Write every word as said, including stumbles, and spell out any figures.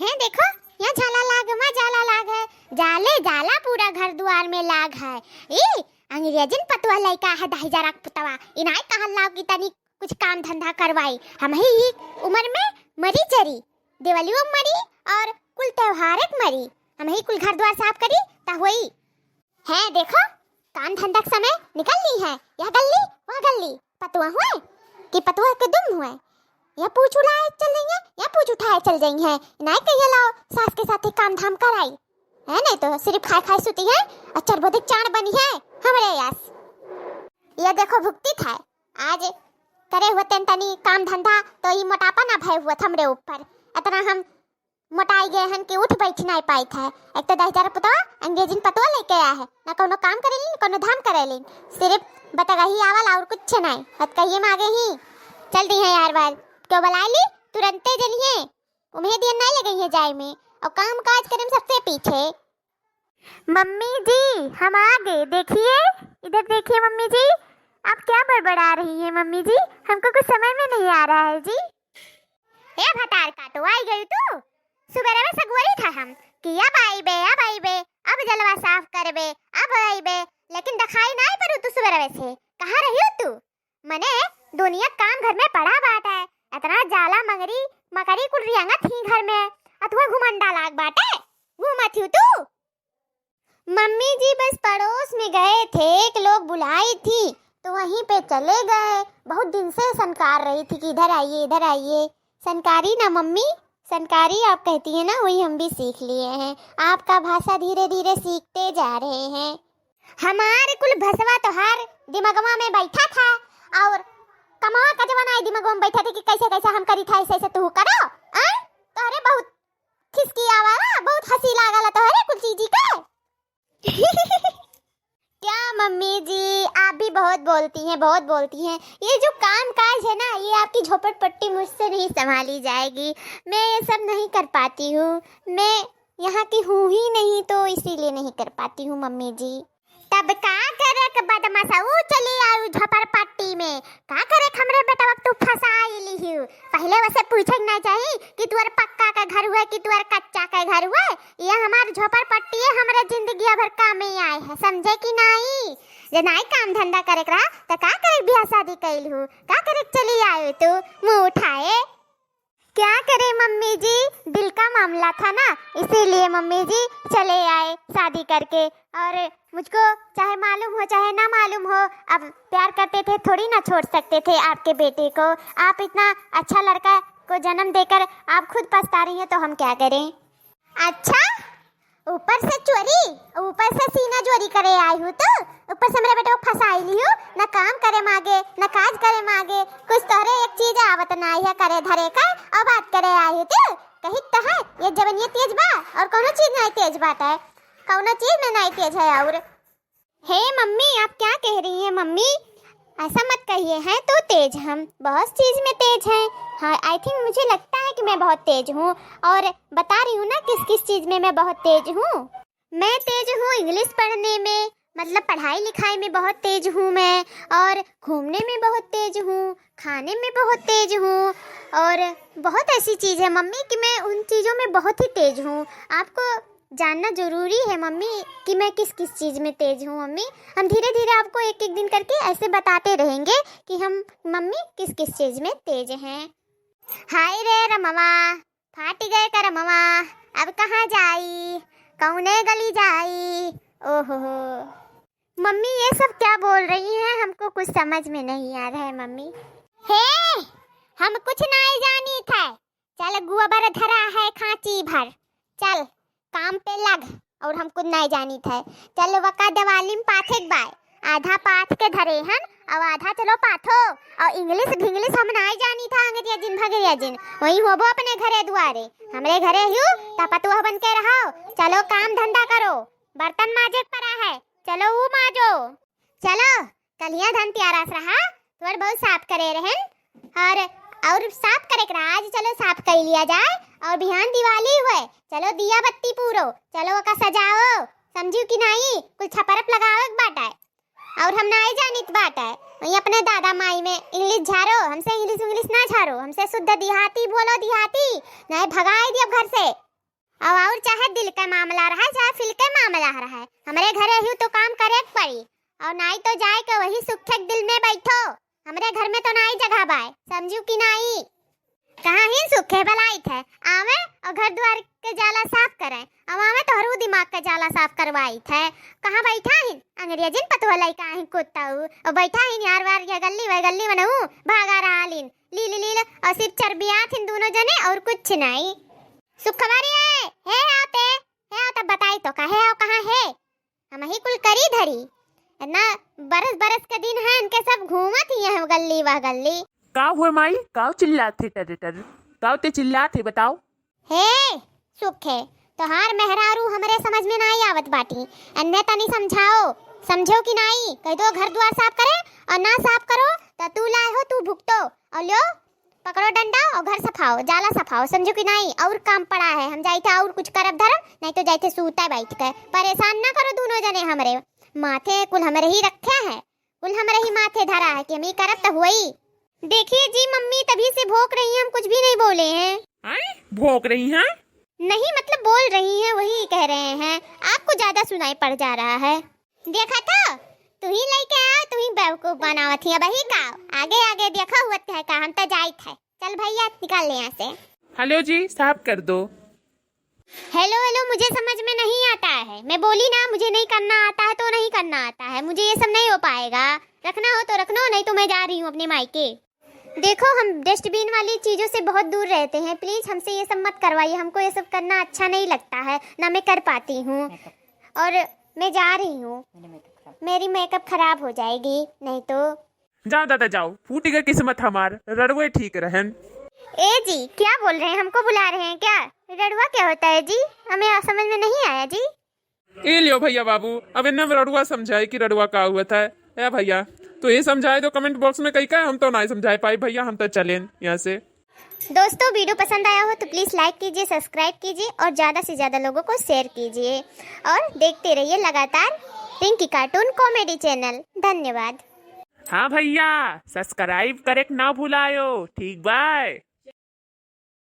हैं देखो, यहाँ झाला लाग, वहाँ झाला लाग है, जाले जाला पूरा घर दुआर में लाग है। ई अंग्रेजन पतवा लइका है, दहिजरा के पुतवा, इनाय कहल लाओ कि तनी कुछ काम धंधा करवाई। हमही ई उमर में मरी चरी, दिवालियो में मरी और कुल त्योहारे के मरी, हमही कुल घर दुआर साफ करी त होई। हैं देखो, काम धंधा के समय निकल ली है, यह गल्ली वह गल्ली, पतवा हुए कि पतवा के दुम हुए, यह पूछ उठाए चल रही है, यह पूछ उठाए चल रही है। नाय कहिए लाओ सास के साथे काम धाम कराई है, नहीं तो सिर्फ खाए खाए सुती है और चरबोदिक चाण बनी है हमरे यास। यह देखो भुगतित है, आज करे हुए तेन तनी काम धंधा तो ई मोटापा ना भय हुआ हमरे ऊपर, इतना हम मोटाई गए हन कि उठ बैठ नाय पाइत है। एक तो दहिजरा पुतवा अंग्रेजिन पतवा लेके आया है, ना कौनो काम करेलिन, कौनो धाम करेलिन, सिर्फ बतगही आवल और कुछ नाय। हत कहिए में आगे ही चल दी है यार बार, क्यों बुलाए ली, तुरंते जलिए, उम्हे दियन नाय लगे है जाए में, और काम काज करे में सबसे पीछे। मम्मी जी, हम आ गए, देखिए, इधर देखिए मम्मी जी, आप क्या बड़बड़ा रही हैं मम्मी जी, हमको कुछ समझ में नहीं आ रहा है जी। ए भतार काटो, आई गई तू? सुबेरे में सगोरी था हम कि अब आईबे, अब आईबे, अब जलवा साफ करबे, अब आईबे, लेकिन दिखाई नाय पड़ू तू सुबेरे से। कहाँ रही हो तू? मने दुनिया काम घर में पड़ा बाटे, इतना जाला मंगरी मकरी कुल रियंगत ही घर में, अथवा घुमंडा लाग बाटे, घूमत ही तू। मम्मी जी बस पड़ोस में गए थे, एक लोग बुलाई थी तो वहीं पे चले गए। बहुत दिन से सनकार रही थी कि इधर आइए, इधर आइए। सनकारी ना मम्मी, सनकारी आप कहती है ना, वही हम भी सीख लिए हैं। आपका भाषा धीरे धीरे सीखते जा रहे हैं। हमारे कुल भसवा तोहार दिमगवा में बैठा था और कमवा का जवान आई दिमगवा में बैठा था कि कैसे कैसे हम करी था, ऐसे ऐसे तू करो। आय? तोहरे बहुत खिसकी आवा ना, बहुत हंसी लागल तोहरे कुल चीजी के। क्या मम्मी जी, आप भी बहुत बोलती हैं, बहुत बोलती हैं। ये जो काम काज है ना, ये आपकी झोपड़पट्टी मुझसे नहीं संभाली जाएगी। मैं ये सब नहीं कर पाती हूँ, मैं यहाँ की हूँ ही नहीं, तो इसीलिए नहीं कर पाती हूँ मम्मी जी। तब का करे के बदमाशा, ऊ चली आऊ झोपड़पट्टी में, का करे के हमरे बेटवा के तू फंसाई लिहियो? पहिले वसे पूछे के ना चाही कि तुअर पक्का के घर हुए कि तुअर कच्चा के घर हुए। ये हमार झोपड़पट्टी है, हमरे जिंदगिया भर कामे आए है, समझे कि नाई? जे नाई काम धंधा करे के रहा, त का करे के बियाह शादी कइल हू? का करे के चली आए तू मुंह उठाए? क्या करे मम्मी जी, दिल का मामला था ना, इसीलिए मम्मी जी चले आए शादी करके। और मुझको चाहे मालूम हो चाहे ना मालूम हो, अब प्यार करते थे, थोड़ी ना छोड़ सकते थे आपके बेटे को। आप इतना अच्छा लड़का को जन्म देकर आप खुद पछता रही हैं, तो हम क्या करें? अच्छा, ऊपर से चोरी, ऊपर से सीना चोरी करे आई हू तू, ऊपर से हमरे बेटे को फंसाई लिहू, ना काम करे मागे, ना काज करे मागे, कुछ तोहरे एक चीज आवत नाई है करे धरे का, और बात करे आई हू तू। कही तो है, ये जवनिया तेज बा, और कौनो चीज नाई तेज बाटे, कौनो चीज में नाई तेज है। और हे मम्मी, आप क्या कह रही हैं मम्मी? ऐसा मत कहिए, हैं तो तेज हम, बहुत चीज में तेज हैं। हाँ, I think, मुझे लगता है कि मैं बहुत तेज हूँ। और बता रही हूँ ना किस किस चीज में मैं बहुत तेज हूँ। मैं तेज हूँ English पढ़ने में, मतलब पढ़ाई लिखाई में बहुत तेज हूँ मैं, और घूमने में बहुत तेज हूँ, खाने में बहुत तेज हूँ, और बहुत ऐसी चीज है मम्मी कि मैं उन चीजों में बहुत ही तेज हूँ। आपको जानना जरूरी है मम्मी कि मैं किस किस चीज में तेज हूँ मम्मी। हम धीरे धीरे आपको एक एक दिन करके ऐसे बताते रहेंगे कि हम मम्मी किस किस चीज में तेज हैं। हाय रे रमवा, फाट गए करमवा, अब कहाँ जाई, कौने गली जाई? ओहो हो। मम्मी ये सब क्या बोल रही हैं, हमको कुछ समझ में नहीं आ रहा है मम्मी। हे, हम कुछ नहीं जानी थे। चल गोबर धरा है खांची भर, चल काम पे लग, और हम कुछ नहीं जानी थे। चल वका दिवाली में पाथे के बाय, आधा पाथ के धरे हन और आधा चलो पाथो। और English भिंग्लिश हम नहीं जानी था, अंग्रेजिन भंग्रेजिन, वही होबो अपने घरे दुआरे, हमरे घरे हियो, त पतुआ बन के रहो। चलो काम धंधा करो, बर्तन माजे के पड़ा है, चलो वो माजो। चलो, कलिया धनतेरस रहा, तोर बहुत साफ करे रहन, और, और साफ करे के रहा, आज चलो साफ कर लिया जाए, और बिहान दिवाली हुए, चलो दिया बत्ती पूरो, चलो ओका सजाओ, समझियो कि नहीं, कुल छपरप लगावे के बाटे, और हम नाई जानित बाटे, वही अपने दादा माई में English झारो, हमसे English उंग्लिश ना झारो, हमसे शुद्ध देहाती बोलो देहाती, नहीं भगाई दिया घर से। और, और चाहे दिल के मामला रहे, चाहे फिल के मामला रहे, हमरे घरे ही तो काम करे के पड़ी। और नाई तो जाए के वही सुखे के दिल में बैठो, हमरे घर में तो नाई जगह बाय, समझू कि नाई? कहाँ हिन सुखे बलाइत है, आवे और घर द्वार के जाला साफ करे, अब आवे तोहरू दिमाग के जाला साफ करवाइत है। कहाँ बैठा हिन, अंग्रेजिन पतवा लइका हिन कुत्ताऊ, और बैठा हिन यार वार ये गल्ली वह गल्ली मनऊ, भागा रहा लिन, लील लील, और सिर्फ चर्बियात हिन दोनों जने और कुछ नाई। सुखवारी है, हे आओ ते, हे आओ तब बताई तो का, हे आओ कहाँ है? हम ही कुल करी धरी। इतना बरस बरस के दिन है, इनके सब घूमत ही हैं गल्ली वह गल्ली। का हुए माई, काव चिल्लात है टर टर? काव ते चिल्लात है, बताओ। हे सुखे, तोहार मेहरारू हमरे समझ में नाई आवत बाटी। अन्ने तनी समझाओ, समझो कि नाई? कह दो घर द्वार साफ करे और ना साफ करो तो तू लाए हो, तू भुगतो। और लो, पकड़ो डंडा और घर सफाओ, जाला सफाओ, समझो कि नाई? और काम पड़ा है, हम जाइथे और कुछ करब धरब, नहीं तो जाइथे सूता बैठ के। परेशान ना करो दोनों जने हमरे, माथे कुल हमरे ही रखे हैं, कुल हमरे ही माथे धरा है कि हम ही करब तो हुई। देखिए जी मम्मी, तभी से भौंक रही हैं, हम कुछ भी नहीं बोले हैं। आए, भौंक रही हैं? नहीं, मतलब बोल रही हैं, वही कह रहे हैं, आपको ज्यादा सुनाई पड़ जा रहा है। देखा तो, तू ही लेके आओ, तू ही बेवकूफ बनावत ही, वही का आगे आगे देखा हुआ है का, हम तो जाइत है। चल भैया, निकाल ले यहाँ से। हेलो जी, साफ कर दो। हेलो, हेलो, मुझे समझ में नहीं आता है। मैं बोली ना, मुझे नहीं करना आता है तो नहीं करना आता है, मुझे ये सब नहीं हो पाएगा। रखना हो तो रख लो, नहीं तो मैं जा रही हूँ अपने मायके। देखो, हम डस्टबिन वाली चीज़ों से बहुत दूर रहते हैं, प्लीज हमसे ये सब मत करवाइए, हमको ये सब करना अच्छा नहीं लगता है, ना मैं कर पाती हूँ। और मैं जा रही हूँ, मेरी मेकअप खराब हो जाएगी नहीं तो। जाओ दादा जाओ, फूट गए किस्मत हमार, रड़ुए ठीक रहन। ए जी, क्या बोल रहे हैं, हमको बुला रहे हैं क्या? रड़ुआ क्या होता है जी? हमें समझ में नहीं आया जी। ए लियो भैया बाबू, अब इन्हें रड़ुआ समझाए कि रड़ुआ का हुआ था। ए भैया, तो ये समझाए दो कमेंट बॉक्स में कहीं का, हम तो नहीं समझाए पाई भैया, हम तो चलें यहाँ से। दोस्तों, वीडियो पसंद आया हो तो प्लीज लाइक कीजिए, सब्सक्राइब कीजिए और ज़्यादा से ज़्यादा लोगों को शेयर कीजिए और देखते रहिए लगातार रिंकी कार्टून कॉमेडी चैनल। धन्यवाद। हाँ भैया, सब्सक्राइब करे के ना भुलायो, ठीक बाय।